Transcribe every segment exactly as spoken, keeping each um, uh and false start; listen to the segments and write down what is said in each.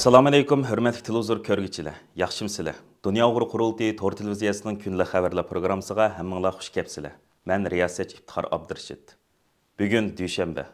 ئەسسالامۇئەلەيكۇم، ھۆرمەتلىك تېلېۋىزور كۆرگۈچىلەر، ياخشىمۇسىلەر؟ دۇنيا ئۇيغۇر قۇرۇلتىيى تور تېلېۋىزىيەسىنىڭ كۈندىلىك خەۋەرلەر پروگراممىسىغا ھەممىڭلار خۇش كەپسىلەر. مەن رىياسەتچى ئىپتىخار ئابدۇرېشىت. بۈگۈن دۈشەنبە.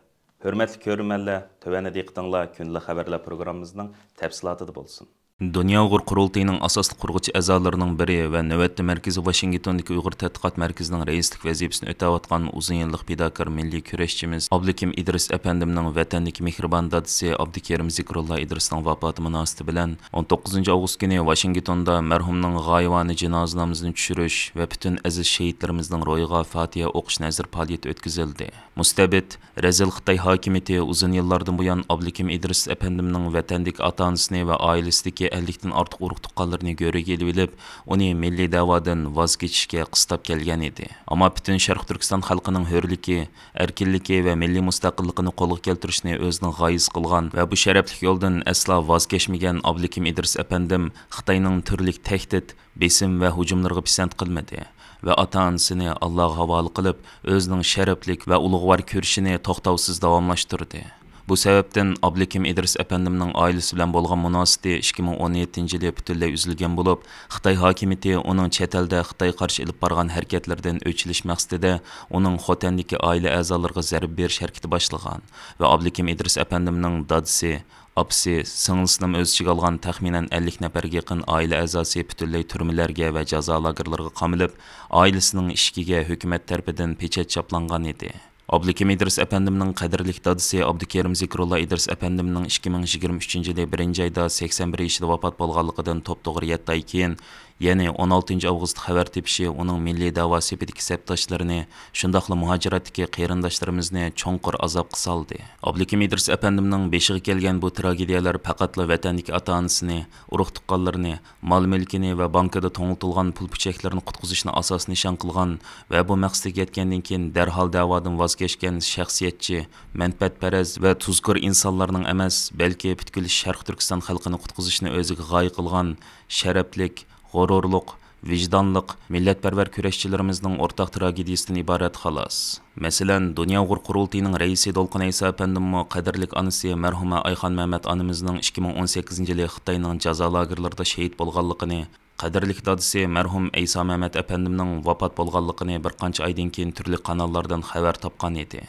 ھۆرمەتلىك كۆرۈرمەنلەر، تۆۋەندە دىققىتىڭلار كۈندىلىك خەۋەرلەر پروگراممىمىزنىڭ تەپسىلاتىدا بولسۇن. دۇنيا ئۇيغۇر قۇرۇلتىيىنىڭ ئاساسلىق قۇرغۇچى ئەزالىرىنىڭ بىرى ۋە نۆۋەتتە مەركىزى ۋاشىنگتوندىكى ئۇيغۇر تەتقىقات مەركىزىنىڭ رەئىسلىك ۋەزىپىسىنى ئۆتەۋاتقان ئۇزۇن يىللىق پىداكار مىللىي كۈرەشچىمىز ئابلىكىم ئىدرىس ئەپەندىمنىڭ ۋەتەندىكى مېھرىبان دادىسى ئابدۇكېرىم زىكرۇللا ئىدرىسنىڭ ۋاپاتى مۇناسىۋىتى بىلەن، ئون توققۇزىنچى ئاۋغۇست كۈنى ۋاشىنگتوندا مەرھۇمنىڭ غايىۋانە جىنازا نامىزىنى چۈشۈرۈش ۋە پۈتۈن ئەزىز شېھىتلىرىمىزنىڭ روھىغا فاتىھە ئوقۇش نەزىر پائالىيىتى ئۆتكۈزۈلدى. مۇستەبىت، رەزىل خىتاي ھاكىمىيىتى ئۇزۇن يىللاردىن بۇيان ئابلىكىم ئىدرىس ئەپەندىمنىڭ ۋەتەندىكى ئاتا-ئانىسىنى ۋە ئائىلىسىدىكى ئەللىكتىن ئارتۇق ئۇرۇق-تۇغقانلىرىنى گۆرۈگە ئېلىۋېلىپ، ئۇنى مىللىي دەۋادىن ۋاز كېچىشكە قىستاپ كەلگەن ئىدى. ئەمما پۈتۈن شەرقىي تۈركىستان خەلقىنىڭ ھۆرلۈكى، ئەركىنلىكى ۋە مىللىي مۇستەقىللىقىنى قولغا كەلتۈرۈشنى ئۆزىنىڭ غايىسى قىلغان ۋە بۇ شەرەپلىك يولدىن ئەسلا ۋاز كەچمىگەن ئابلىكىم ئىدرىس ئەپەندىم خىتاينىڭ تۈرلۈك تەھدىت، بېسىم ۋە ھۇجۇملىرىغا پىسەنت قىلمىدى ۋە ئاتا-ئانىسىنى ئاللاغا ھاۋالە قىلىپ، ئۆزىنىڭ شەرەپلىك ۋە ئۇلۇغۋار كۈرىشىنى توختاۋسىز داۋاملاشتۇردى. بۇ سەۋەبتىن ئابلىكىم ئىدرىس ئەپەندىمنىڭ ئائىلىسى بىلەن بولغان مۇناسىۋىتى ئىككى مىڭ ئون يەتتىنچى يىلى پۈتۈنلەي ئۈزۈلگەن بولۇپ، خىتاي ھاكىمىيىتى ئۇنىڭ چەت ئەلدە خىتايغا قارشى ئېلىپ بارغان ھەرىكەتلىرىدىن ئۆچ ئېلىش مەقسىتىدە ئۇنىڭ خوتەندىكى ئائىلە ئەزالىرىغا زەربە بېرىش ھەرىكىتى باشلىغان ۋە ئابلىكىم ئىدرىس ئەپەندىمنىڭ دادىسى، ئاپىسى، سىڭلىسىنىمۇ ئۆز ئىچىگە ئالغان تەخمىنەن ئەللىك نەپەرگە يېقىن ئائىلە ئەزاسى پۈتۈنلەي تۈرمىلەرگە ۋە جازا لاگېرلىرىغا قامىلىپ، ئائىلىسىنىڭ ئىشىكىگە ھۆكۈمەت تەرىپىدىن پېچەت چاپلانغان ئىدى. ئابلىكىم ئىدرىس ئەپەندىمنىڭ قەدىرلىك دادىسى ئابدۇكېرىم زىكرۇللا ئىدرىس ئەپەندىمنىڭ ئىككى مىڭ يىگىرمە ئۈچىنچى يىلى بىرىنچى ئايدا سەكسەن بىر يېشىدا ۋاپات بولغانلىقىدىن توپتوغرا يەتتە ئاي كېيىن، يەنى ئون ئالتىنچى ئاۋغۇستتا خەۋەر تېپىشى ئۇنىڭ مىللىي دەۋا سېپىدىكى سەپداشلىرىنى، شۇنداقلا مۇھاجىرەتتىكى قېرىنداشلىرىمىزنى چوڭقۇر ئازابقا سالدى. ئابلىكىم ئىدرىس ئەپەندىمنىڭ بېشىغا كەلگەن بۇ تراگېدىيەلەر پەقەتلا ۋەتەندىكى ئاتا-ئانىسىنى، ئۇرۇق-تۇغقانلىرىنى، مال-مۈلكىنى ۋە بانكىدا توڭلىتىلغان پۇل-پۈچەكلىرىنى قۇتقۇزۇشنى ئاساس نىشان قىلغان ۋە بۇ مەقسەتكە يەتكەندىن كېيىن دەرھال دەۋادىن ۋاز كەچكەن شەخسىيەتچى، مەنپەئەتپەرەس ۋە تۇزكور ئىنسانلارنىڭ ئەمەس، بەلكى پۈتكۈل شەرقىي تۈركىستان خەلقىنى قۇتقۇزۇشنى ئۆزىگە غايە قىلغان شەرەپلىك، غۇرۇرلۇق، ۋىجدانلىق، مىللەتپەرۋەر كۈرەشچىلىرىمىزنىڭ ئورتاق تراگېدىيىسىدىن ئىبارەت، خالاس. مەسىلەن، دۇنيا ئۇيغۇر قۇرۇلتىيىنىڭ رەئىسى دولقۇن ئەيسا ئەپەندىممۇ قەدىرلىك ئانىسى مەرھۇمە ئايخان مەمەت ئانىمىزنىڭ ئىككى مىڭ ئون سەككىزىنچى يىلى خىتاينىڭ جازا لاگېرلىرىدا شېھىت بولغانلىقىنى، قەدىرلىك دادىسى مەرھۇم ئەيسا مەمەت ئەپەندىمنىڭ ۋاپات بولغانلىقىنى بىر قانچە ئايدىن كېيىن تۈرلۈك قاناللاردىن خەۋەر تاپقان ئىدى.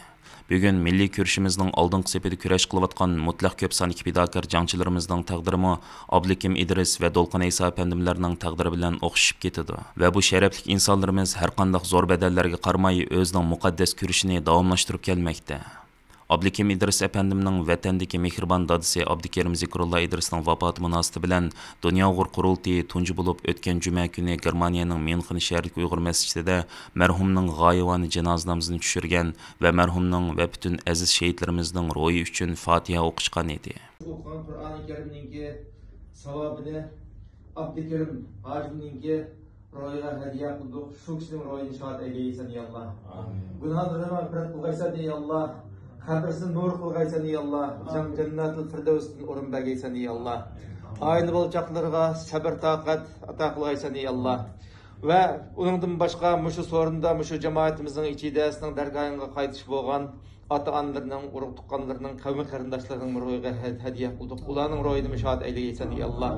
بۈگۈن مىللىي كۈرىشىمىزنىڭ ئالدىنقى سېپىدە كۈرەش قىلىۋاتقان مۇتلەق كۆپ ساندىكى پىداكار جەڭچىلىرىمىزنىڭ تەقدىرىمۇ ئابلىكىم ئىدرىس ۋە دولقۇن ئەيسا ئەپەندىملەرنىڭ تەقدىرى بىلەن ئوخشىشىپ كېتىدۇ ۋە بۇ شەرەپلىك ئىنسانلىرىمىز ھەرقانداق زور بەدەللەرگە قارىماي ئۆزىنىڭ مۇقەددەس كۈرىشىنى داۋاملاشتۇرۇپ كەلمەكتە. ئابلىكىم ئىدرىس ئەپەندىمنىڭ ۋەتەندىكى مېھرىبان دادىسى ئابدۇكېرىم زىكرۇللا ئىدرىسنىڭ ۋاپاتى مۇناسىۋىتى بىلەن دۇنيا ئۇيغۇر قۇرۇلتىيى تۇنجى بولۇپ ئۆتكەن جۈمە كۈنى گېرمانىيەنىڭ ميۇنخېن شەھىرىدىكى ئۇيغۇر مەسچىتىدە مەرھۇمنىڭ غايىۋانە جىنازا نامىزىنى چۈشۈرگەن ۋە مەرھۇمنىڭ ۋە پۈتۈن ئەزىز شېھىتلىرىمىزنىڭ روھى ئۈچۈن فاتىھە ئوقۇشقان ئىدى. ئوقۇغان قۇرئانى كەرىمنىڭكى ساۋابىنى ئابدۇكېرىم ھاجىمنىڭكى روھىغا ھەدىيە قىلدۇق. شۇ كىشىنىڭ روھىنى شاد ئەيلىگەيسەن، يا ئاللا. ئامىن. گۇناھلىرىنى مەغپىرەت قىلغايسەن، يا ئاللا. قەبرىسىنى نۇر قىلغايسەن، يا ئاللا. ئامىن. جەننەتۇل فىردەۋستىن ئورۇن بەرگەيسەن، يا ئاللا. ئامىن. ئائىلە بالا-چاقىلىرىغا سەبىر-تاقەت ئاتا قىلغايسەن، يا ئاللا. ۋە ئۇنىڭدىن باشقا مۇشۇ سورۇندا، مۇشۇ جامائىتىمىزنىڭ ئىچىدە سېنىڭ دەرگاھىڭغا قايتىش بولغان ئاتا-ئانىلىرىنىڭ، ئۇرۇق-تۇغقانلىرىنىڭ، قەۋمى-قېرىنداشلىرىنىڭ روھىغا ھە-، ھەدىيە قىلدۇق. ئۇلارنىڭ روھىنىمۇ شاد ئەيلىگەيسەن، يا ئاللا.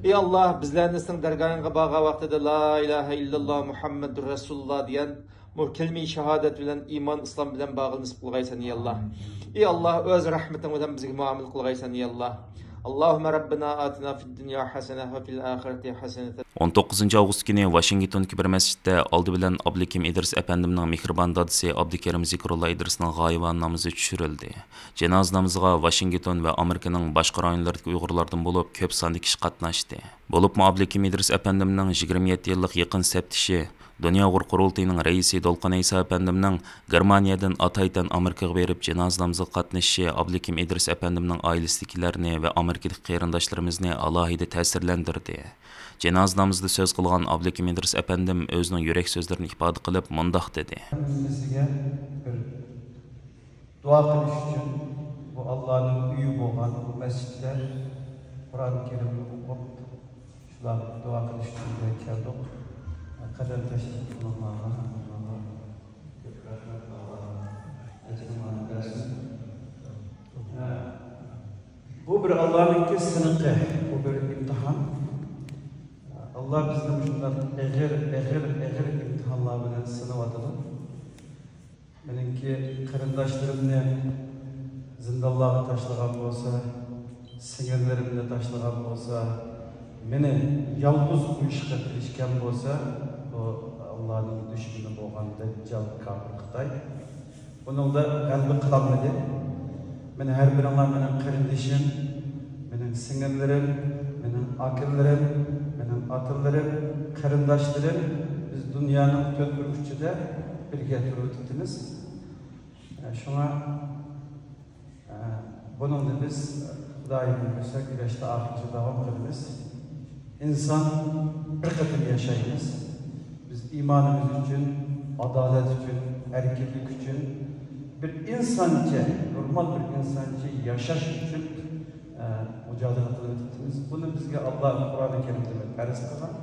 ئى ئاللا، بىزلەرنى سېنىڭ دەرگاھىڭغا بارغان ۋاقتىدا لا ئىلاھە ئىللاللا مۇھەممەدۇر رەسۇلۇللا دېگەن بۇ كەلىمە-ئى شاھادەت بىلەن ئىمان، ئىسلام بىلەن باغلىنىپ قىلغايسەن، يا ئاللا. ئى ئاللا، ئۆز رەھمىتىڭ بىلەن بىزگە مۇئامىلە قىلغايسەن، يا ئاللا. اللهم ربنا آتنا في الدنيا حسنة وفي الآخرة حسنة. ئون توققۇزىنچى ئاۋغۇست كۈنى ۋاشىنگتوندىكى بىر مەسچىتتە ئالدى بىلەن ئابلىكىم ئىدرىس ئەپەندىمنىڭ مېھرىبان دادىسى ئابدۇكېرىم زىكرۇللا ئىدرىسنىڭ غايىۋانە نامىزى چۈشۈرۈلدى. جىنازا نامىزىغا ۋاشىنگتون ۋە ئامېرىكىنىڭ باشقا رايونلىرىدىكى ئۇيغۇرلاردىن بولۇپ كۆپ ساندا كىشى قاتناشتى. بولۇپمۇ ئابلىكىم ئىدرىس ئەپەندىمنىڭ يىگىرمە يەتتە يىللىق يېقىن سەپدىشى، دۇنيا ئۇيغۇر قۇرۇلتىيىنىڭ رەئىسى دولقۇن ئەيسا ئەپەندىمنىڭ گېرمانىيەدىن ئاتايتەن ئامېرىكىغا بېرىپ جىنازا نامىزىغا قاتنىشىشى ئابلىكىم ئىدرىس ئەپەندىمنىڭ ئائىلىسىدىكىلەرنى ۋە ئامېرىكىدىكى قېرىنداشلىرىمىزنى ئالاھىدە تەسىرلەندۈردى. جىنازا نامىزىدا سۆز قىلغان ئابلىكىم ئىدرىس ئەپەندىم ئۆزىنىڭ يۈرەك سۆزلىرىنى ئىپادە قىلىپ مۇنداق دېدى. ھەممىسىگە بىر دۇئا قىلىش ئۈچۈن بۇ ئاللانىڭ ئۆيى بولغان بۇ مەسچىتتە قۇرئان كەرىمنى ئوقۇپ، شۇلار دۇئا قىلىش ئۈچۈن بۇ يەرگە كەلدۇق. قەدەم تەشرىپ قىلغانلارغا ھەممىڭلارغا كۆپ رەھمەت، ئاللا ئەجرىڭلارنى بەرسۇن. ھە، بۇ بىر ئاللانىڭكى سىنىقى، بۇ بىر ئىمتىھان. ئاللا بىزنى مۇشۇنداق ئېغىر، ئېغىر، ئېغىر ئىمتىھانلار بىلەن سىناۋاتىدۇ. مېنىڭكى قېرىنداشلىرىمنى زىندانلارغا تاشلىغان بولسا، سىڭىللىرىمنى تاشلىغان بولسا، مېنى يالغۇز قويۇشقا تىرىشكەن بولسا، بۇ ئاللانىڭ دۈشمىنى بولغان دەججال كاپىر خىتاي. بۇنىڭدا غەلىبە قىلالمىدى. مېنىڭ ھەر بىرىڭلار مېنىڭ قېرىندىشىم، مېنىڭ سىڭىللىرىم، مېنىڭ ئاكىلىرىم، مېنىڭ ئاتىلىرىم، قېرىنداشلىرىم. بىز دۇنيانىڭ تۆت بىر ئۇچىدا بىرگە تۇرۇۋېتىپتىمىز. شۇڭا بۇنىڭدا بىز خۇدايىم بۇيرۇسا كۈرەشتە ئاخىرغىچە داۋام قىلىمىز. ئىنسان بىر قېتىم ياشايمىز. بىز ئىمانىمىز ئۈچۈن، ئادالەت ئۈچۈن، ئەركىنلىك ئۈچۈن، بىر ئىنسانچە، نورمال بىر ئىنسانچە ياشاش ئۈچۈن، ئە، مۇجادىلە قىلىۋېتىپتىمىز. بۇنى بىزگە ئاللا قۇرئانى كەرىمدە پەرز قىلغان.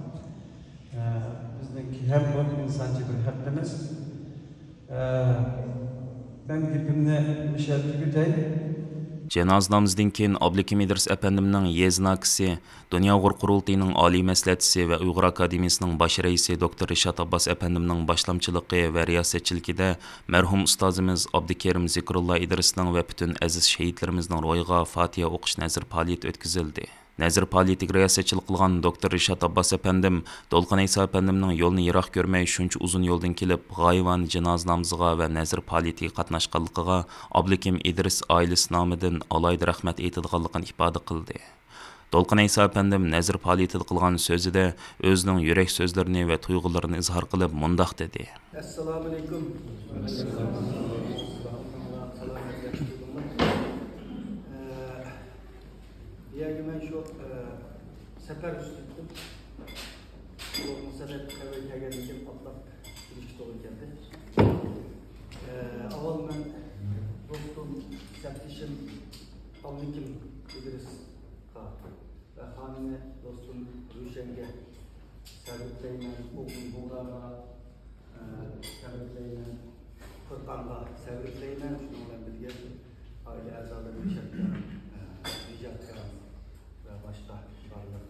ئە، بىزنىڭكى ھەم بۇ ئىنسانچە بىر ھەققىمىز. مەن گېپىمنى مۇشۇ يەردە تۈگىتەي. جانازا نامىزىدىن كېيىن ئابلىكىم ئىدرىس ئەپەندىمنىڭ يېزا ناكىسى، دۇنيا ئۇيغۇر قۇرۇلتىيىنىڭ ئالىي مەسلىھەتچىسى ۋە ئۇيغۇر ئاكادېمىيىسىنىڭ باش رەئىسى دوكتور رىشات ئابباس ئەپەندىمنىڭ باشلامچىلىقى ۋە رىياسەتچىلىكىدە مەرھۇم ئۇستازىمىز ئابدۇكېرىم زىكرۇللا ئىدرىسنىڭ ۋە پۈتۈن ئەزىز شېھىتلىرىمىزنىڭ روھىغا فاتىھە ئوقۇش نەزىر پائالىيىتى ئۆتكۈزۈلدى. نەزىر پائالىيىتىگە رىياسەتچىلىك قىلغان دوكتور رىشات ئابباس ئەپەندىم، دولقۇن ئەيسا ئەپەندىمنىڭ يولىنى يىراق كۆرمەي، شۇنچە ئۇزۇن يولدىن كېلىپ، غايىۋانە جىنازا نامىزىغا ۋە نەزىر پائالىيىتىگە قاتناشقانلىقىغا ئابلىكىم ئىدرىس ئائىلىسى نامىدىن ئالاھىدە رەھمەت ئېيتىدىغانلىقىنى ئىپادە قىلدى. دولقۇن ئەيسا ئەپەندىم نەزىر پائالىيىتىدە قىلغان سۆزىدە ئۆزىنىڭ يۈرەك سۆزلىرىنى ۋە تۇيغۇلىرىنى ئىزھار قىلىپ مۇنداق دېدى. ئەسسالامۇئەلەيكۇم. بۇ يەرگە مەن شۇ، ئە، سەپەر ئۈستىدىن بۇ مۇناسىۋەت خەۋەر كەلگەندىن كېيىن ئاتلاپ كېلىشكە توغرا كەلدى. ئە، ئاۋۋال مەن دوستۇم، سەپدىشىم ئابلىكىم ئىدرىسقا ۋە خانىمى دوستۇم روشەنگە سەۋر تىلەيمەن، ئوغلۇم بۇغراغا سەۋر تىلەيمەن. قۇرقانغا سەۋر تىلەيمەن. شۇنىڭ بىلەن بىرگە ئائىلە ئەزالىرىنى شەھىدلەر، نىجاتكار ۋە باشقا بارلىق،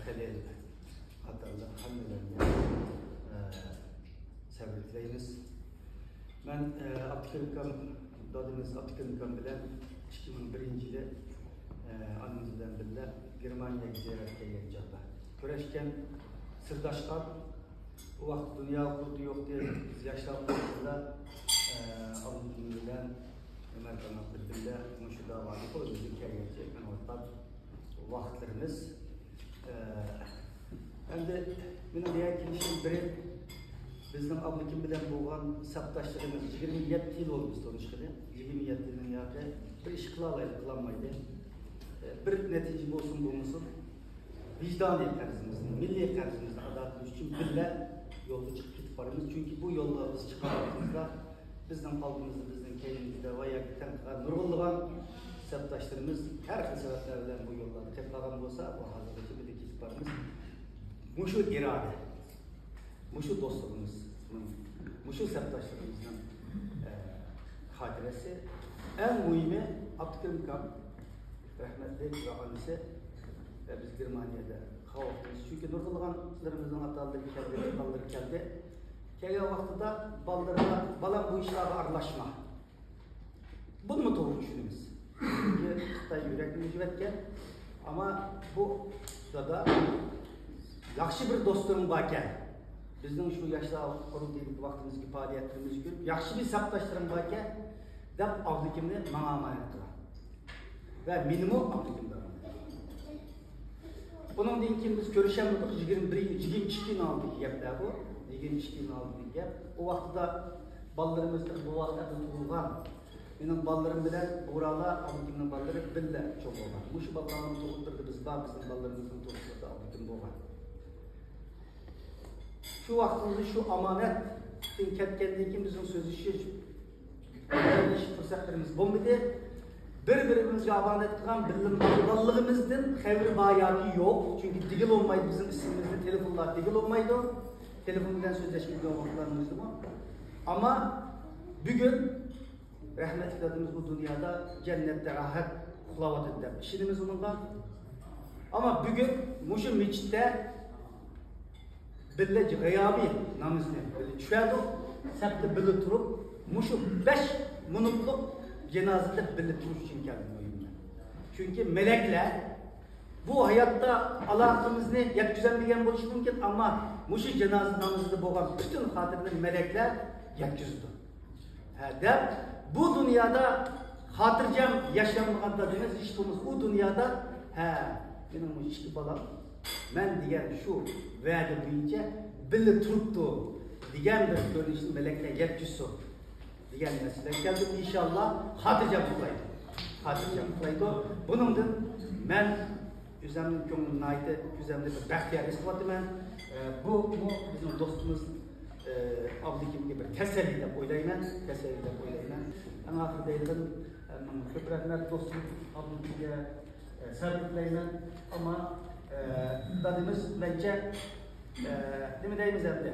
خېلىل قاتارلىق ھەممىلەرگە سەۋر تىلەيمىز. مەن ئابدۇكېرىم ئاكام، دادىمىز ئابدۇكېرىم ئاكام بىلەن ئىككى مىڭ بىرىنچى يىلى ئانىمىز بىلەن بىللە گېرمانىيەگە زىيارەتكە كەلگەن چاغدا كۆرۈشكەن، سىرداشقان. ئۇ ۋاقىتتا دۇنيا قۇرۇلتىيى يوق ئىدى. بىز ياشلار ئوقۇغاندا، ئە، ئابلىكىم بىلەن ئۆمەر قانات بىر بىللە مۇشۇ داۋادا قولىمىزدىن كەلگەنچە مېڭىۋاتقان ۋاقىتلىرىمىز. ئە، ئەمدى مېنىڭ بۇ يەرگە كېلىشىم بىرى، بىزنىڭ ئابلىكىم بىلەن بولغان سەپداشلىقىمىز يىگىرمە يەتتە يىل بولدى بىز تونۇشقىلى. يىگىرمە يەتتە يىلنىڭ ياقى بىر ئىش قىلالايدۇ، قىلالمايدۇ. ئە، بىر نەتىجە بولسۇن، بولمىسۇن. ۋىجدانىي قەرزىمىزنى، مىللىي قەرزىمىزنى ئادا قىلىش ئۈچۈن بىللە يولغا چىقىپ كېتىپ بارىمىز. چۈنكى بۇ يولغا بىز چىققان ۋاقتىمىزدا بىزنىڭ ئالدىمىزدا، بىزنىڭ كەينىمىزدە ۋە ياكى تەنقىدلەر نۇرغۇنلىغان سەپداشلىرىمىز ھەر خىل سەۋەبلەر بىلەن بۇ يوللاردا قېلىپ قالغان بولسا، بۇ ھازىرغىچە بىللە كېتىپ بارىمىز. مۇشۇ ئىرادە، مۇشۇ دوستلۇقىمىزنىڭ، مۇشۇ سەپداشلىقىمىزنىڭ، ئە، خاتىرىسى. ئەڭ مۇھىمى، ئابدۇكېرىم ئاكام رەھمەتلىك ۋە ئانىسى ۋە بىز گېرمانىيەدە قالغان ۋاقتىمىز. چۈنكى نۇرغۇنلىغانلىرىمىزنىڭ ئاتا-ئانىلىرى كەلدى، بالىلىرى كەلدى. كەلگەن ۋاقتىدا بالىلىرىغا، «بالام، بۇ ئىشلارغا ئارىلاشما.» بۇنىمۇ توغرا چۈشىنىمىز. چۈنكى خىتاي يۈرەكنى ئۈزۈۋەتكەن. ئەمما بۇ دادا، ياخشى بىر دوستلىرىڭ باركەن، بىزنىڭ شۇ ياشلار قۇرۇلتىيىدىكى ۋاقتىمىزدىكى پائالىيەتلىرىمىزنى كۆرۈپ، ياخشى بىر سەپداشلىرىڭ باركەن، دەپ ئابلىكىمنى ماڭا ئامانەت قىلغان. ۋە مېنىمۇ ئابلىكىمگە ئامانەت قىلغان. ئۇنىڭدىن كېيىن بىز كۆرۈشەلمىدۇق. يىگىرمە بىر، يىگىرمە ئىككى يىلنىڭ ئالدىدىكى گەپلەر بۇ. يىگىرمە ئىككى يىلنىڭ ئالدىدىكى گەپ. ئۇ ۋاقتىدا بالىلىرىمىز بۇ ۋاقىتتا تۇغۇلغان. مېنىڭ بالىلىرىم بىلەن بۇغرالا ئابلىكىمنىڭ بالىلىرى بىللە چوڭ بولغان. مۇشۇ بالىلارنىڭ تۇغۇتلىرىدا بىز بار، بىزنىڭ بالىلىرىمىزنىڭ تۇغۇتلىرىدا ئابلىكىم بولغان. شۇ ۋاقتىمىزدا شۇ ئامانەتتىن كەتكەندىن كېيىن بىزنىڭ سۆزلىشىش، پۇرسەتلىرىمىز بولمىدى. بىر-بىرىمىزگە ئامانەت قىلغان بىللە بولغانلىقىمىزدىن خەۋىرى بار ياكى يوق. چۈنكى دېگىلى بولمايدۇ، بىزنىڭ ئىسمىمىزنى تېلېفونلار دېگىلى بولمايدۇ. تېلېفون بىلەن سۆزلەشمەيدىغان ۋاقىتلىرىمىزدىمۇ. ئەمما بۈگۈن رەھمەتلىك دادىمىز بۇ دۇنيادا جەننەتتە راھەت، ئۇخلاۋاتىدۇ دەپ ئىشىنىمىز ئۇنىڭغا. ئەمما بۈگۈن مۇشۇ مەسچىتتە بىللە غەيابىي نامىزىنى بىللە چۈشەردۇق، سەپتە بىللە تۇرۇپ، مۇشۇ بەش مىنۇتلۇق جانازىدە بىللە تۇرۇش ئۈچۈن كەلدىم ئۆيۈمدە. چۈنكى مەلەكلەر بۇ ھاياتتا ئالاقىمىزنى يەتكۈزەلمىگەن بولۇشى مۇمكىن، ئەمما مۇشۇ جانازا نامىزىدا بولغان پۈتۈن خاتىرىنى مەلەكلەر يەتكۈزىدۇ. ھە، دەپ، بۇ دۇنيادا خاتىرجەم ياشىيالمىغان دادىمىز ھېچ بولمىسا، ئۇ دۇنيادا، ھە، مېنىڭ مۇشۇ ئىككى بالام مەن دېگەن شۇ ۋەدە بويىچە بىللە تۇرۇپتۇ، دېگەن بىر كۆرۈنۈشنى مەلەكلەر يەتكۈزسۇن، دېگەن نەرسە بىلەن كەلدىم. ئىنشاللا خاتىرجەم ئۇخلايدۇ. خاتىرجەم ئۇخلايدۇ. بۇنىڭدىن مەن ئۆزۈمنىڭ كۆڭلۈم ناھايىتى، ئۆزۈمنى بىر بەختىيار ھېس قىلىۋاتىمەن. ئە، بۇمۇ بىزنىڭ دوستىمىز، ئە، ئابلىكىمگە بىر تەسەللى دەپ ئويلايمەن. تەسەللى دەپ ئويلايمەن. ئەڭ ئاخىرىدا دەيدىغىنىم، ئە، مىڭ كۆپ رەھمەت دوستۇم ئابلىكىمگە، ئە، سەۋر تىلەيمەن. ئەمما، ئە، دادىمىز مەنچە، ئە، نېمە دەيمىز ئەمدى؟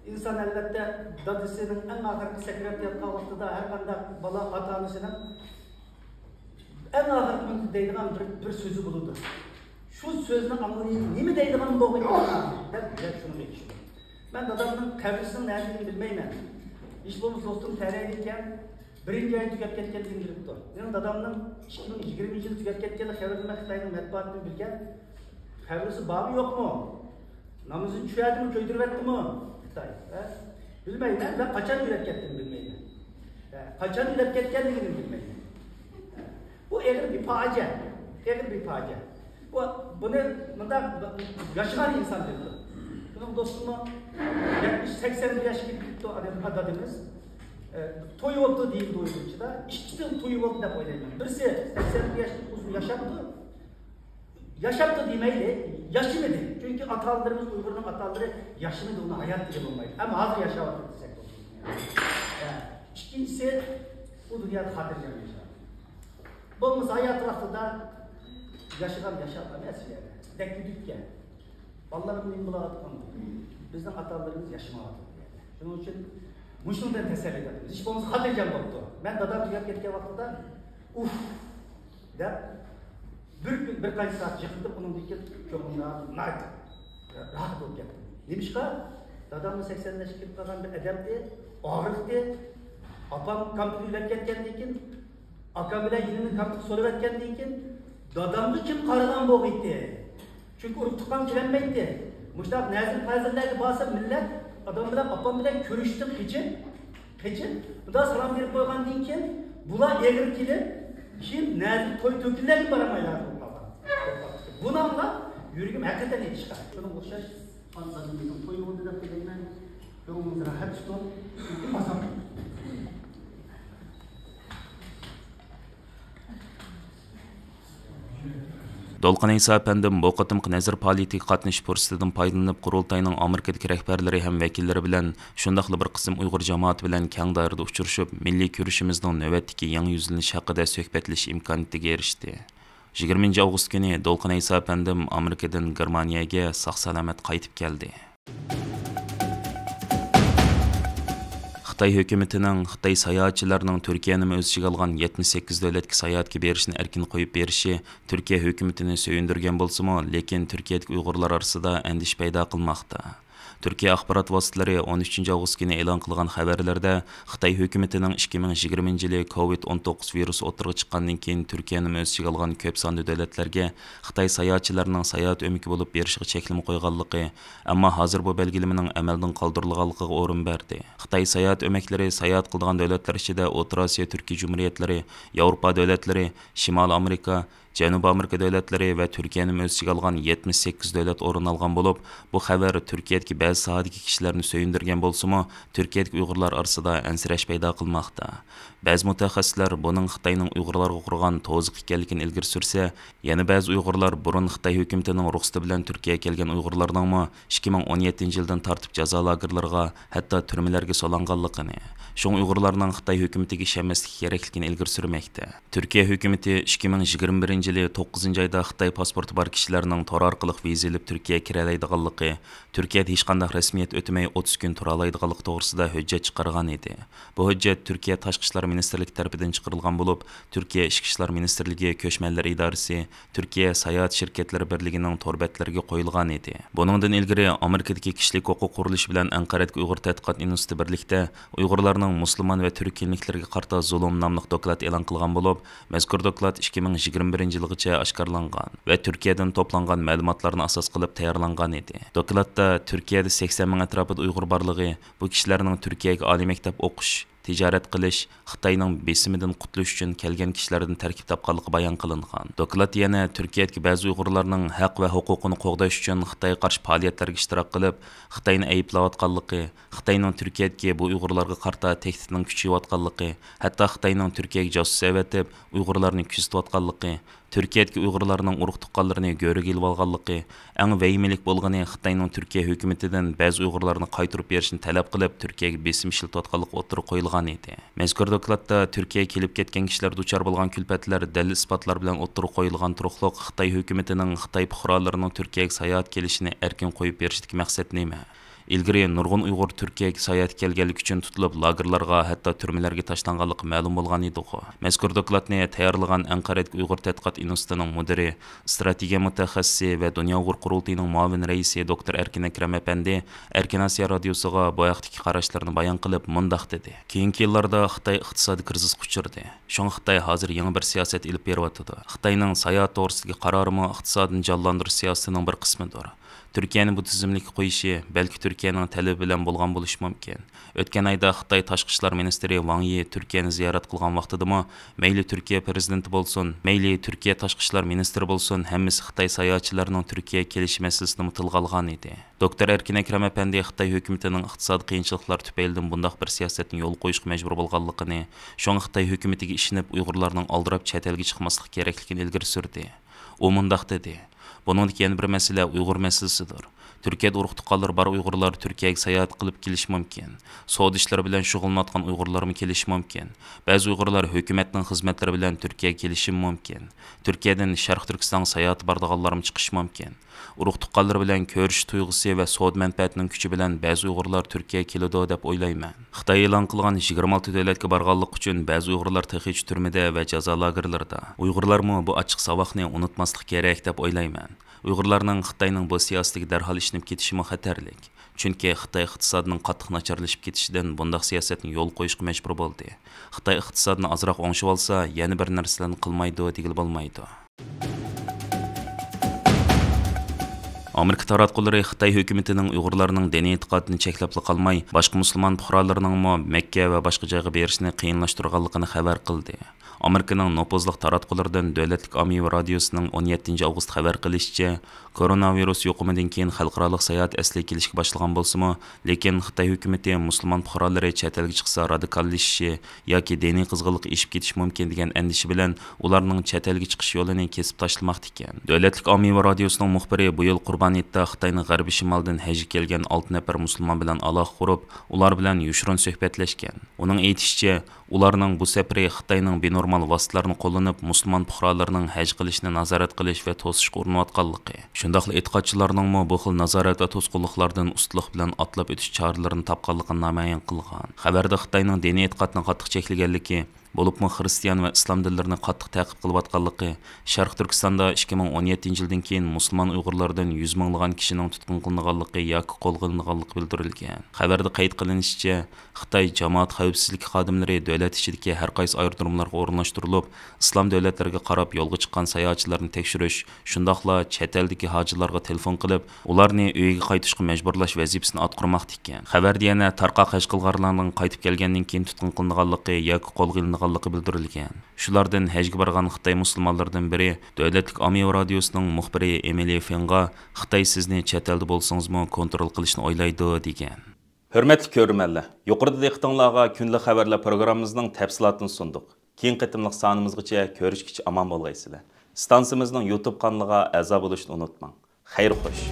ئىنسان، ئەلۋەتتە، دادىسىنىڭ ئەڭ ئاخىرقى سەكراتتا ياتقان ۋاقتىدا ھەر قانداق بالا ئاتا-ئانىسىنىڭ ئەڭ ئاخىرقى مىنۇتتا دەيدىغان بىر، بىر سۆزى بولىدۇ. شۇ سۆزنى ئاڭلىيىپ، نېمە دەيدىغان بولغىيدى دەپ، دەپ شۇنى ئېيتىشىدۇ. مەن دادامنىڭ قەبرىسىنىڭ نەدىكىنىنى بىلمەيمەن. ھېچ بولمىسا دوستۇم تەلەيدىكەن، بىرىنچى ئايدا تۈگەپ كەتكەنلىكىنى بىلىپتۇ. مېنىڭ دادامنىڭ ئىككى مىڭ يىگىرمىنچى يىلى تۈگەپ كەتكەنلىك خەۋىرىنى مەن خىتاينىڭ مەتبۇئاتىدىن بىلگەن. قەبرىسى بارمۇ يوقمۇ؟ نامىزىنى چۈشۈردىمۇ، كۆيدۈرۈۋەتتىمۇ؟ خىتاي، ھە؟ بىلمەيمەن، ۋە قاچان ئۆلۈپ كەتكەنلىكىنى بىلمەيمەن. ھە، قاچان ئۆلۈپ كەتكەنلىكىنى بىلمەيمەن. ھە، بۇ ئېغىر بىر پاجىئە. ئېغىر بىر پاجىئە. بۇ، بۇنى مۇنداق ياشىغان ئىنسان بىلىدۇ. بىزنىڭ دوستۇممۇ يەتمىش، سەكسەن بىر ياشقا كىرىپ كېتىپتۇ، ئادەم، دادىمىز. ئە، تويۇۋاپتۇ دېيىلىدۇ ئۇيغۇرچىدا. ئىككىسى تويۇۋاپتۇ دەپ ئويلايمەن. بىرسى سەكسەن بىر ياشقا ئۇزۇن ياشاپتۇ. ياشاپتۇ دېمەيلى، ياشىمىدى. چۈنكى ئاتا-ئانىلىرىمىز، ئۇيغۇرنىڭ ئاتا-ئانىلىرى ياشىمىدى، ئۇنى ھايات دېگىلى بولمايدۇ. ئەمما ھازىر ياشاۋاتىدۇ دېسەك بولىدۇ. ھە. ئىككىنچىسى، ئۇ دۇنيادا خاتىرجەم ياشاۋاتىدۇ. بولمىسا ھايات ۋاقتىدا ياشىغان ياشاپ ئەمەس يەنى. دەككە-دۈككە. بالىلىرىم نېمە بولۇۋاتقان؟ بىزنىڭ ئاتا-ئانىلىرىمىز ياشىمايۋاتىدۇ. شۇنىڭ ئۈچۈن مۇشۇنىڭ بىلەن تەسەللى تاپىمىز. ھېچ بولمىسا خاتىرجەم بوپتۇ. مەن دادام تۈگەپ كەتكەن ۋاقتىدا، ئۇف! دەپ، بىر كۈن، بىر قانچە سائەت يىغلىدىم، ئۇنىڭدىن كېيىن كۆڭلۈم ناھايىتى راھەت بولۇپ كەتتىم. نېمىشقا؟ داداممۇ سەكسەن ياشقا كىرىپ قالغان بىر ئادەمدى، ئاغرىقتى. ئاپام كامپيۇتېر ئۆيلەپ كەتكەندىن كېيىن، ئاكام بىلەن يېنىمدىن كامپيۇتېر سورىۋەتكەندىن كېيىن، دادامغا كىم قارىغان بولغىيتتى؟ چۈنكى ئۇرۇق-تۇغقان كېلەلمەيتتى. مۇشۇنداق نەزىر-پەزىرلەرگە بارسا مىللەت ئادام بىلەن، ئاپام بىلەن كۆرۈشۈشتىن قېچىپ، قېچىپ، بۇنداق سالام بېرىپ قويغاندىن كېيىن، بۇلار ئېغىر كېلىپ، كېيىن نەزىر توي-تۆكۈنلەرگە بارالمايدىغان بولۇپ قالغان. بۇنى ئاڭلاپ، يۈرىكىم ھەقىقەتەن ئېچىشقان. شۇنىڭغا ئوخشاش، ئاندىن بىزنىڭ تويىمىزنى دەپ قويايمەن. كۆڭلىڭىزنى راھەت تۇتۇڭ. ئازاب. دولقۇن ئەيسا ئەپەندىم بۇ قېتىمقى نەزىر پائالىيىتىگە قاتنىشىش پۇرسىتىدىن پايدىلىنىپ، قۇرۇلتاينىڭ ئامېرىكىدىكى رەھبەرلىرى ھەم ۋەكىللىرى بىلەن، شۇنداقلا بىر قىسىم ئۇيغۇر جامائىتى بىلەن كەڭ دائىرىدە ئۇچرىشىپ، مىللىي كۈرىشىمىزنىڭ نۆۋەتتىكى يېڭى يۈزلىنىشى ھەققىدە سۆھبەتلىشىش ئىمكانىيىتىگە ئېرىشتى. يىگىرمىنچى ئاۋغۇست كۈنى دولقۇن ئەيسا ئەپەندىم ئامېرىكىدىن گېرمانىيەگە ساق-سالامەت قايتىپ كەلدى. خىتاي ھۆكۈمىتىنىڭ خىتاي ساياھەتچىلەرنىڭ تۈركىيەنىمۇ ئۆز ئىچىگە ئالغان يەتمىش سەككىز دۆلەتكە ساياھەتكە بېرىشىنى ئەركىن قويۇپ بېرىشى تۈركىيە ھۆكۈمىتىنى سۆيۈندۈرگەن بولسىمۇ، لېكىن تۈركىيەدىكى ئۇيغۇرلار ئارىسىدا ئەندىشە پەيدا قىلماقتا. تۈركىيە ئاخبارات ۋاسىتىلىرى ئون ئۈچىنچى ئاۋغۇست كۈنى ئېلان قىلغان خەۋەرلىرىدە، خىتاي ھۆكۈمىتىنىڭ ئىككى مىڭ يىگىرمىنچى يىلى كوۋىد ئون توققۇز ۋىرۇسى ئوتتۇرىغا چىققاندىن كېيىن تۈركىيەنىمۇ ئۆز ئىچىگە ئالغان كۆپ ساندا دۆلەتلەرگە خىتاي ساياھەتچىلەرنىڭ ساياھەت ئۆمىكى بولۇپ بېرىشىغا چەكلىمە قويغانلىقى، ئەمما ھازىر بۇ بەلگىلىمىنىڭ ئەمەلدىن قالدۇرۇلغانلىقىغا ئورۇن بەردى. خىتاي ساياھەت ئۆمەكلىرى ساياھەت قىلىدىغان دۆلەتلەر ئىچىدە ئوتتۇرا ئاسىيا تۈركىي جۇمھۇرىيەتلىرى، ياۋروپا دۆلەتلىرى، شىمالىي ئامېرىكا، جەنۇبىي ئامېرىكا دۆلەتلىرى ۋە تۈركىيەنىمۇ ئۆز ئىچىگە ئالغان يەتمىش سەككىز دۆلەت ئورۇن ئالغان بولۇپ، بۇ خەۋەر تۈركىيەدىكى بەزى ساھەدىكى كىشىلەرنى سۆيۈندۈرگەن بولسىمۇ، تۈركىيەدىكى ئۇيغۇرلار ئارىسىدا ئەنسىرەش پەيدا قىلماقتا. بەزى مۇتەخەسسىسلەر بۇنىڭ خىتاينىڭ ئۇيغۇرلارغا قۇرغان تۇزىقى ئىكەنلىكىنى ئىلگىرى سۈرسە، يەنە بەزى ئۇيغۇرلار بۇرۇن خىتاي ھۆكۈمىتىنىڭ رۇخسىتى بىلەن تۈركىيەگە كەلگەن ئۇيغۇرلارنىڭمۇ ئىككى مىڭ ئون يەتتىنچى يىلدىن تارتىپ جازا لاگېرلىرىغا، ھەتتا تۈرمىلەرگە سولانغانلىقىنى، شۇڭا ئۇيغۇرلارنىڭ خىتاي ھۆكۈمىتىگە ئىشەنمەسلىكى كېرەكلىكىنى ئىلگىرى سۈرمەكتە. تۈركىيە ھۆكۈمىتى ئىككى مىڭ يىگىرمە بىرىنچى يىلى توققۇزىنچى ئايدا خىتاي پاسپورتى بار كىشىلەرنىڭ تور ئارقىلىق ۋىزا ئېلىپ تۈركىيەگە كىرەلەيدىغانلىقى، تۈركىيەدە ھېچقانداق رەسمىيەت ئۆتىمەي ئوتتۇز كۈن تۇرالايدىغانلىقى توغرىسىدا ھۆججەت چىقارغان ئىدى. بۇ ھۆججەت تۈركىيە تاشقى ئىشلار مىنىستىرلىكى تەرىپىدىن چىقىرىلغان بولۇپ، تۈركىيە ئىچكى ئىشلار مىنىستىرلىكى، كۆچمەنلەر ئىدارىسى، تۈركىيە ساياھەت شىركەتلىرى بىرلىكىنىڭ تور بەتلىرىگە قويۇلغان ئىدى. بۇنىڭدىن ئىلگىرى، ئامېرىكىدىكى كىشىلىك ھوقۇق قۇرۇلۇشى بىلەن ئەنقەرەدىكى ئۇيغۇر تەتقىقات ئىنستىتۇتى بىرلىكتە ئۇيغۇرلارنىڭ مۇسۇلمان ۋە تۈرك كىملىكلىرىگە قارىتا زۇلۇم ناملىق دوكلات ئېلان قىلغان بولۇپ، مەزكۇر دوكلات ئىككى مىڭ يىگىرمە بىرىنچى يىلغىچە ئاشكارىلانغان ۋە تۈركىيەدىن توپلانغان مەلۇماتلارنى ئاساس قىلىپ تەييارلانغان ئىدى. دوكلاتتا تۈركىيەدە سەكسەن مىڭ ئەتراپىدا ئۇيغۇر بارلىقى، بۇ كىشىلەرنىڭ تۈركىيەگە ئالىي مەكتەپ ئوقۇش، تىجارەت قىلىش، خىتاينىڭ بېسىمىدىن قۇتۇلۇش ئۈچۈن كەلگەن كىشىلەردىن تەركىب تاپقانلىقى بايان قىلىنغان. دوكلات يەنە تۈركىيەدىكى بەزى ئۇيغۇرلارنىڭ ھەق ۋە ھوقۇقىنى قوغداش ئۈچۈن خىتايغا قارشى پائالىيەتلەرگە ئىشتىراك قىلىپ، خىتاينى ئەيىبلەۋاتقانلىقى، خىتاينىڭ تۈركىيەدىكى بۇ ئۇيغۇرلارغا قارىتا تەھدىتىنىڭ كۈچىيىۋاتقانلىقى، ھەتتا خىتاينىڭ تۈركىيەگە جاسۇس ئەۋەتىپ، ئۇيغۇرلارنى كۆزىتىۋاتقانلىقى، تۈركىيەدىكى ئۇيغۇرلارنىڭ ئۇرۇق-تۇغقانلىرىنى گۆرۈگە ئېلىۋالغانلىقى، ئەڭ ۋەھىمىلىك بولغىنى خىتاينىڭ تۈركىيە ھۆكۈمىتىدىن بەزى ئۇيغۇرلارنى قايتۇرۇپ بېرىشنى تەلەپ قىلىپ، تۈركىيەگە بېسىم ئىشلىتىۋاتقانلىقى ئوتتۇرىغا قويۇلغان ئىدى. مەزكۇر دوكلاتتا تۈركىيەگە كېلىپ كەتكەن كىشىلەر دۇچار بولغان كۈلپەتلەر دەلىل-ئىسپاتلار بىلەن ئوتتۇرىغا قويۇلغان تۇرۇقلۇق خىتاي ھۆكۈمىتىنىڭ خىتاي پۇقرالىرىنىڭ تۈركىيەگە ساياھەتكە كېلىشىنى ئەركىن قويۇپ بېرىشىدىكى مەقسەت نېمە؟ ئىلگىرى نۇرغۇن ئۇيغۇر تۈركىيەگە ساياھەتكە كەلگەنلىكى ئۈچۈن تۇتۇلۇپ، لاگېرلارغا، ھەتتا تۈرمىلەرگە تاشلانغانلىقى مەلۇم بولغان ئىدىغۇ. مەزكۇر دوكلاتنى تەييارلىغان ئەنقەرەدىكى ئۇيغۇر تەتقىقات ئىنستىتۇتىنىڭ مۇدىرى، ئىستراتېگىيە مۇتەخەسسىسى ۋە دۇنيا ئۇيغۇر قۇرۇلتىيىنىڭ مۇئاۋىن رەئىسى دوكتور ئەركىن ئەكرەم ئەپەندى ئەركىن ئاسىيا رادىيوسىغا بۇ ھەقتىكى قاراشلىرىنى بايان قىلىپ، مۇنداق دېدى: كېيىنكى يىللاردا خىتاي ئىقتىسادىي كىرىزىسقا ئۇچرىدى. شۇڭا خىتاي ھازىر يېڭى بىر سىياسەت ئېلىپ بېرىۋاتىدۇ. خىتاينىڭ ساياھەت توغرىسىدىكى قارارىمۇ ئىقتىسادنى جانلاندۇرۇش سىياسىتىنىڭ بىر قىسمىدۇر. تۈركىيەنى بۇ تىزىملىككە قويۇشى بەلكى تۈركىيەنىڭ تەلىپى بىلەن بولغان بولۇشى مۇمكىن. ئۆتكەن ئايدا خىتاي تاشقى ئىشلار مىنىستىرى ۋاڭ يى تۈركىيەنى زىيارەت قىلغان ۋاقتىدىمۇ، مەيلى تۈركىيە پىرېزىدېنتى بولسۇن، مەيلى تۈركىيە تاشقى ئىشلار مىنىستىرى بولسۇن، ھەممىسى خىتاي ساياھەتچىلىرىنىڭ تۈركىيەگە كېلىشى مەسىلىسىنىمۇ تىلغا ئالغان ئىدى. دوكتور ئەركىن ئەكرەم ئەپەندى خىتاي ھۆكۈمىتىنىڭ ئىقتىسادىي قىيىنچىلىقلار تۈپەيلىدىن بۇنداق بىر سىياسەتنى يولغا قويۇشقا مەجبۇر بولغانلىقىنى، شۇڭا خىتاي ھۆكۈمىتىگە ئىشىنىپ، ئۇيغۇرلارنىڭ ئالدىراپ چەت ئەلگە چىقماسلىقى كېرەكلىكىنى ئىلگىرى سۈردى. ئۇ مۇنداق دېدى: بۇنىڭدىكى يەنە بىر مەسىلە ئۇيغۇر مەسىلىسىدۇر. تۈركىيەدە ئۇرۇق-تۇغقانلىرى بار ئۇيغۇرلار تۈركىيەگە ساياھەت قىلىپ كېلىشى مۇمكىن. سودا ئىشلىرى بىلەن شۇغۇللىنىۋاتقان ئۇيغۇرلارمۇ كېلىشى مۇمكىن. بەزى ئۇيغۇرلار ھۆكۈمەتنىڭ خىزمەتلىرى بىلەن تۈركىيەگە كېلىشىمۇ مۇمكىن. تۈركىيەدىن شەرقىي تۈركىستانغا ساياھەتكە بارىدىغانلارمۇ چىقىشى مۇمكىن. ئۇرۇق-تۇغقانلىرى بىلەن كۆرۈشۈش تۇيغۇسى ۋە سودا مەنپەئەتىنىڭ كۈچى بىلەن بەزى ئۇيغۇرلار تۈركىيەگە كېلىدۇ دەپ ئويلايمەن. خىتاي ئېلان قىلغان يىگىرمە ئالتە دۆلەتكە بارغانلىقى ئۈچۈن بەزى ئۇيغۇرلار تېخىچە تۈرمىدە ۋە جازا لاگېرلىرىدا. ئۇيغۇرلارمۇ بۇ ئاچچىق ساۋاقنى ئۇنتۇماسلىقى كېرەك دەپ ئويلايمەن. ئۇيغۇرلارنىڭ خىتاينىڭ بۇ سىياسىتىگە دەرھال ئىشىنىپ كېتىشىمۇ خەتەرلىك. چۈنكى خىتاي ئىقتىسادىنىڭ قاتتىق ناچارلىشىپ كېتىشىدىن بۇنداق سىياسەتنى يولغا قويۇشقا مەجبۇر بولدى. خىتاي ئىقتىسادىنى ئازراق ئوڭشىۋالسا، يەنە بىر نەرسىلەرنى قىلمايدۇ دېگىلى بولمايدۇ. ئامېرىكا تاراتقۇلىرى خىتاي ھۆكۈمىتىنىڭ ئۇيغۇرلارنىڭ دىنىي ئېتىقادىنى چەكلەپلا قالماي، باشقا مۇسۇلمان پۇقرالىرىنىڭمۇ مەككە ۋە باشقا جايغا بېرىشىنى قىيىنلاشتۇرغانلىقىنى خەۋەر قىلدى. ئامېرىكىنىڭ نوپۇزلۇق تاراتقۇلىرىدىن دۆلەتلىك ئاممىۋى رادىيوسىنىڭ ئون يەتتىنچى ئاۋغۇست خەۋەر قىلىشىچە، كوروناۋىرۇس يۇقۇمىدىن كېيىن خەلقئارالىق ساياھەت ئەسلىگە كېلىشكە باشلىغان بولسىمۇ، لېكىن خىتاي ھۆكۈمىتى مۇسۇلمان پۇقرالىرى چەت ئەلگە چىقسا رادىكاللىشىشى ياكى دىنىي قىزغىنلىقى ئېشىپ كېتىشى مۇمكىن دېگەن ئەندىشە بىلەن ئۇلارنىڭ چەت ئەلگە چىقىش يولىنى كېسىپ تاشلىماقتا ئىكەن. دۆلەتلىك ئاممىۋى رادىيوسىنىڭ مۇخبىرى بۇ يىل قۇربان ھېيتتا خىتاينىڭ غەربىي شىمالىدىن ھەجگە كەلگەن ئالتە نەپەر مۇسۇلمان بىلەن ئالاقە قۇرۇپ، ئۇلار بىلەن يوشۇرۇن سۆھبەتلەشكەن. ئۇنىڭ ئېيتىشىچە، ئۇلارنىڭ بۇ سەپىرى خىتاينىڭ بىنورمال ۋاسىتىلەرنى قوللىنىپ، مۇسۇلمان پۇقرالىرىنىڭ ھەج قىلىشىنى نازارەت قىلىش ۋە توسۇشقا ئۇرۇنۇۋاتقانلىقى، شۇنداقلا ئېتىقادچىلارنىڭمۇ بۇ خىل نازارەت ۋە توسقۇنلۇقلاردىن ئۇستىلىق بىلەن ئاتلاپ ئۆتۈش چارىلىرىنى تاپقانلىقىنى نامايان قىلغان. خەۋەردە خىتاينىڭ دىنىي ئېتىقادنى قاتتىق چەكلىگەنلىكى، بولۇپمۇ خىرىستىيان ۋە ئىسلام دىنلىرىنى قاتتىق تەقىب قىلىۋاتقانلىقى، شەرقىي تۈركىستاندا ئىككى مىڭ ئون يەتتىنچى يىلدىن كېيىن مۇسۇلمان ئۇيغۇرلاردىن يۈز مىڭلىغان كىشىنىڭ تۇتقۇن قىلىنغانلىقى ياكى قولغا ئېلىنغانلىقى بىلدۈرۈلگەن. خەۋەردە قەيت قىلىنىشىچە، خىتاي جامائەت خەۋپسىزلىكى خادىملىرى دۆلەت ئىچىدىكى ھەر قايسى ئايرودروملارغا ئورۇنلاشتۇرۇلۇپ، ئىسلام دۆلەتلىرىگە قاراپ يولغا چىققان ساياھەتچىلەرنى تەكشۈرۈش، شۇنداقلا چەت ئەلدىكى ھاجىلارغا تېلېفون قىلىپ، ئۇلارنى ئۆيىگە قايتىشقا مەجبۇرلاش ۋەزىپىسىنى ئاتقۇرماقتا ئىكەن. خەۋەردە يەنە تارقاق ھەج قىلغانلارنىڭ قايتىپ كەلگەندىن كېيىن تۇتقۇن قىلىنغانلىقى ياكى قولغا ئېلىنغانلىقى بىلدۈرۈلگەن. شۇلاردىن ھەجگە بارغان خىتاي مۇسۇلمانلىرىدىن بىرى دۆلەتلىك ئاممىۋى رادىيوسىنىڭ مۇخبىرى ئېمىلى فېڭغا، خىتاي سىزنى چەت ئەلدە بولسىڭىزمۇ كونترول قىلىشنى ئويلايدۇ، دېگەن. ھۆرمەتلىك كۆرۈرمەنلەر، يۇقىرىدا دىققىتىڭلارغا كۈندىلىك خەۋەرلەر پروگراممىمىزنىڭ تەپسىلاتىنى سۇندۇق. كېيىنكى قېتىملىق سانىمىزغىچە كۆرۈشكىچە ئامان بولغايسىلەر. ئىستانسىمىزنىڭ يۇتۇب قانىلىغا ئەزا بولۇشنى ئۇنتۇماڭ. خەير خوش.